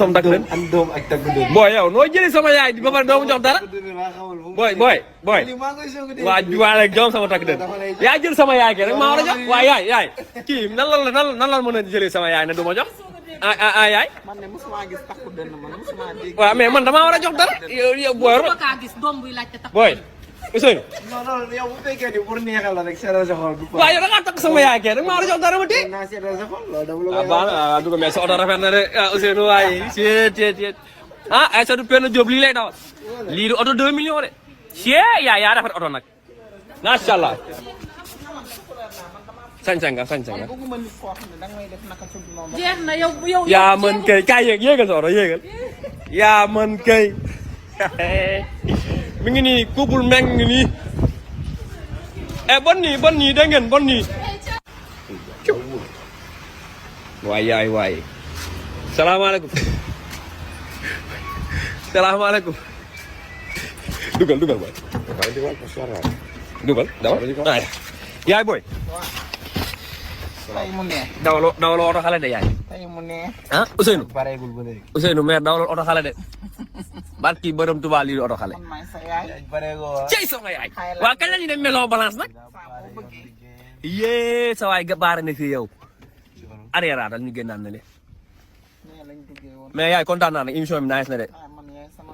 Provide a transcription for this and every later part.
som takk leen an doom ak tagg doom. booy yow noo jëlee sama yaay di ba pare doo ma jox dara booy waa léegi jox sama takk leen yaa jël sama yaay kay rek maa war a jox waa yaay kii nan la mën a jëlee sama yaay ne du ma jox yaay. man ne musuma gis takku dënn man musuma dégg. waaw mais man damaa war a jox dara yow booy. gis doom buy laajte takku. booy Ousseynou. non yow bu fekkee ni pour neexal la rek seetal sa xol. waaw yow da ngaa takk sama yaay kay rek maa war a jox dara ma tee. naa seetal sa xol loolu dama la ah baax na ah dugg mais sa oto rafet na de ah Ousseynou waaye ceet ay sa du penn Diop lii lay dawal lii du oto 2 millions de yaa rafet oto nag macha allah sañ-sañ nga. bëgguma nit koo xam ne danga may def naka tudd noonu. jeex na yow. yaa mën kay kaay yéegal sa oto yéegal yaa mën kay mi ngi nii couple meng ngi nii bon nii dégg ngeen bon nii waay salaamaaleykum dugal boy dugal dawal yaay boy tey mu neex. dawaloo oto xale de yaay tey mu neex. ah Ousseynou bareegul ba léegi. Ousseynou mère dawaloo oto xale de barki borom Tuubaa lii oto xale man maay sa yaay. bareegoo cey sama yaay waa kañ la ñu dem meloo balance nag yee sa waay baara ne fii yow arrière dal ñu génnaan na le mais yaay kontaan naa nag émission bi nice na de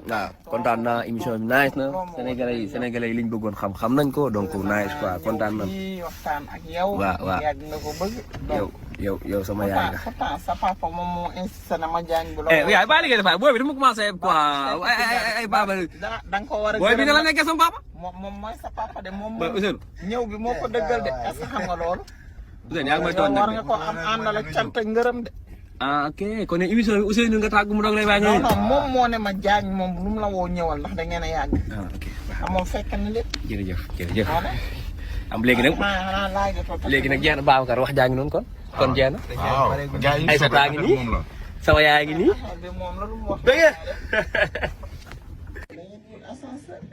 waaw kontaan naa émission bi nice na sénégalais yi liñ bëggoon xam nañ ko donc nice quoi kontaan na waxtaan ak yow. waaw yàgg nga ko bëgg. yow sama yaay nga pourtant sa papa moom moo insisté na ma jàng bu yaay baa liggéey dafa booy bi dama commencé quoi ay baba da nga ko war a booy bi ne la nekkee sama papa moom mooy sa papa de moom Ousseynou ñëw bi moo ko dëggal de est-ce que xam nga loolu. Ousseynou yaa ngi may tooñ war nga ko am àndal ak cant ak ngërëm de. ah ok kon émission bi Ousseynou nga tàggu mu doog lay bàyyi nga non moom moo ne ma jaañ moom lu mu la woo ñëwal ndax da ngeen a yàgg. ok moom fekk na lépp. jërëjëf am léegi nag jeex na Babacar wax jaa ngi noonu kon jeex na ay sa taa ngi nii sama yaay ngi nii dégg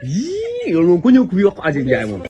yii loolu moom ku ñëw ku fi wax ko Aziz Ndiaye moom